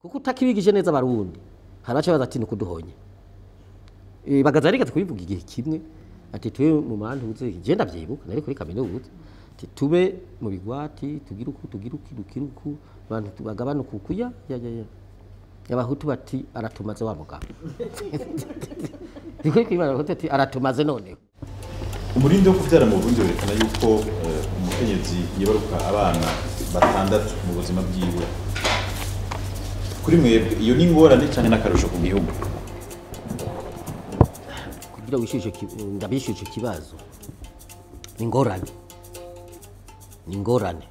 Kuko utakibigije neza abarundi hari abaca baza ati ni kuduhonya. Bagaza yarigeze kubivuga igihe kimwe ati tube mu mantuze, je ndavyibuka nari kuri kaminuza, ati tube mu bigwati tugira uku tugira uku tugira uku abantu bagabana uku ya ya ya. Abahutu bati aratumaze wa mugabo. Niko kwibara abahutu ati aratumaze none. Umurindi wo kuvyara mu Burundi werekana yuko umukenyezi yibaruka abana batandatu mu buzima bwiwe. Kuri mwebwe iyo ni ingorane canke n'akarusho ku gihugu? Kugira wishuje ndabishuje kibazo. Ni ingorane. Ni ingorane.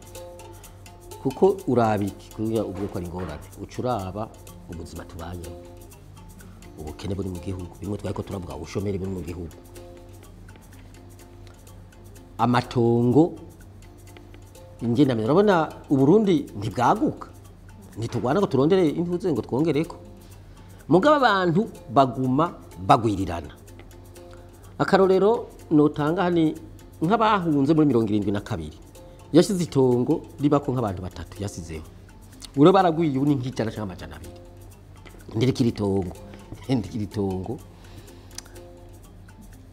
Kuko urabiki kugira ubwo ko ari ingorane ucuraba ubuzima tubayemo. Ubukene buri mu gihugu, bimwe twari ko turavuga ubushomeri buri mu gihugu. Amatongo ingena urabona Uburundi ntibwaguka. Ntitugwana ngo turondere impuzu ngo twongereko. Mugabo abantu baguma bagwirirana. Akarorero notanga hani nk'abahunze muri 72. Yashize itongo ribako nk'abantu batatu yasizeho. Uro baragwiye ubu ni nk'ijana cyangwa amajana abiri. Ndirikira itongo, ndirikira itongo.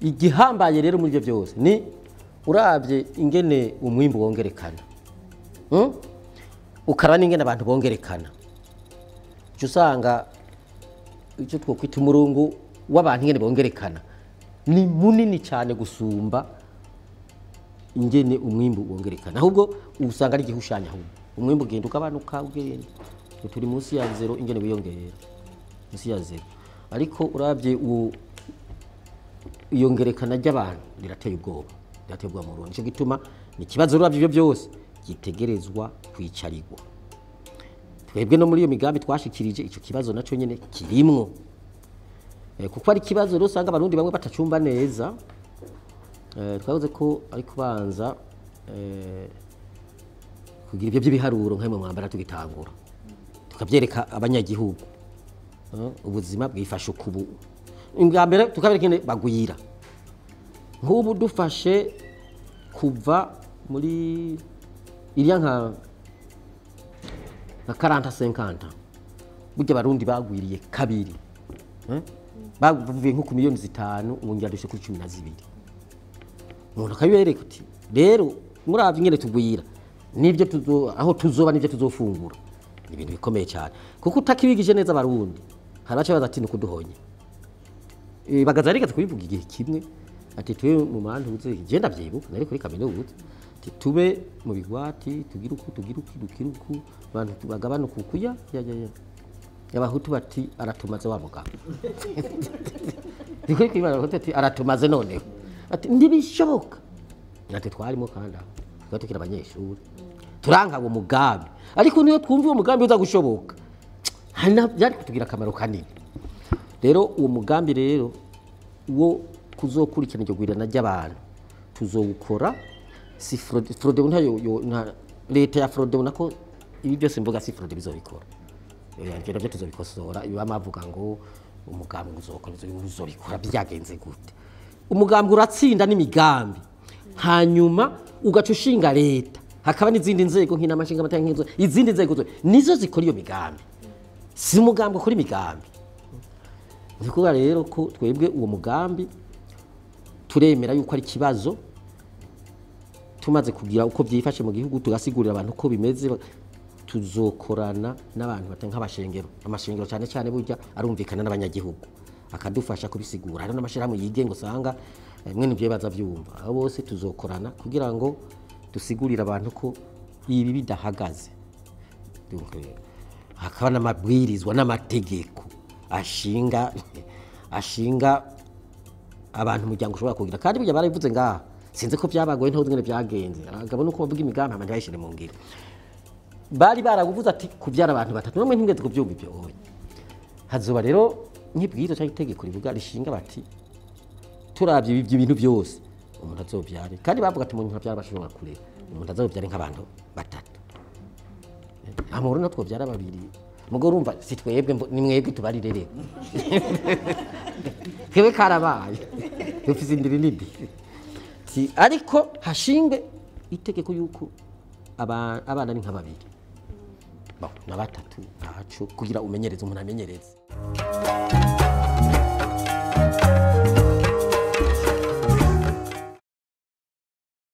Igihambaye rero muri byo byose ni uravye ingene umwimbu wongerekana. Ukara n'ingene abantu bongerekana. Uca usanga icyo twokwita umurungu w'abantu ingene bongerekana ni munini cyane gusumba ingene umwimbu wongerekana. Ahubwo usanga ari igihushanya ahubwo. Umwimbu ugenda ugabanuka ugenda. Turi munsi ya zero ingene wiyongera. Munsi ya zero. Ariko uravye iyongerekana ry'abantu rirateye ubwoba. Rirateye ubwoba mu Burundi. Nico gituma ni ikibazo uravye ibyo byose gitegerezwa kwicarirwa. Twebwe no muri iyo migambi twashikirije ico kibazo naco nyene kirimwo. Kuko ari kibazo rero usanga abarundi bamwe batacumba neza. Twavuze ko ari kubanza kugira ibyo by'ibiharuro nk'amwe mwambara tugitangura. Tukabyereka abanyagihugu. Ubuzima bwifashe kubu. Ingambere tukabereka ingene bagwira. Nk'ubu dufashe kuva muri iriya nka 40 50 burya abarundi bagwiriye kabiri. Bavuye nko ku miliyoni 5 ubu dushe kuri 12. Umuntu akabibereka uti rero muravye ingene tugwira nivyo tuzo aho tuzoba nivyo tuzofungura. Ni ibintu bikomeye cyane. Kuko utakibigije neza abarundi hari abaca baza ati ni kuduhonya. Bagaza yarigeze kubivuga igihe kimwe ati tube mu mantuze, je ndavyibuka nari kuri kaminuza, ati tube mu bigwati tugira uku tugira uku tugira uku abantu bagabana uku ya ya ya. Abahutu bati aratumaze wa mugabo. Niko kwibara abahutu ati aratumaze none. Ati ndibishoboka. Natwe twarimo kandi aho twari tukiri abanyeshuri. Turanka uwo mugambi. Ariko niyo twumva uwo mugambi uza gushoboka. Hana byari kutugira akamaro kanini. Rero uwo mugambi rero wo kuzokurikirana iryo gwirana ry'abantu tuzowukora si fraude ntayo nta leta ya fraude nako ibi byose mvuga si fraude bizobikora. Ivyo navyo tuzobikosora. Ibi bamavuga ngo umugambi uzokora uzobikora byagenze gute. Umugambi uratsinda n'imigambi. Hanyuma ugaca ushinga leta hakaba n'izindi nzego nk'inama nshinga amateka nk'izo izindi nzego nizo zikora iyo migambi. Si umugambi ukora imigambi. Nikuvuga rero ko twebwe uwo mugambi turemera yuko ari kibazo tumaze kugira uko byifashe mu gihugu tugasigurira abantu ko bimeze tuzokorana n'abantu batanga nk'abashengero. Amashengero cyane cyane burya arumvikana n'abanyagihugu akadufasha kubisigura. Hari n'amashirahamwe yigenga usanga mwene ibyo baza byumva. Abo bose tuzokorana kugira ngo dusigurire abantu ko ibi bidahagaze. Hakaba n'amabwirizwa n'amategeko ashinga abantu umuryango ushobora kugira. Kandi burya barabivuze ngaha sinzi ko byabagoye ntaho ngene byagenze. Abagabo nuko bavuga imigambi abantu bayishire mu ngiro. Bari baraguvuze ati kubyara abantu batatu namwe ntimweze kubyumva ibyo oya. Hazoba rero nk'ibwirizwa cyangwa itegeko rivuga rishinga bati turavye ibyo bintu byose umuntu azobyare. Kandi bavuga ati umuntu ntabyara bashobora kurera. Umuntu azobyare nk'abantu batatu. Amahoro natwo byara babiri. Mugo urumva si twebwe ni mwebwe tubarirere. Twebwe karabaye. Dufise indiri nidi. Si ariko hashingwe itegeko yuko abana ni nka babiri. Bon, na batatu ntaco kugira umenyereze umuntu amenyereze.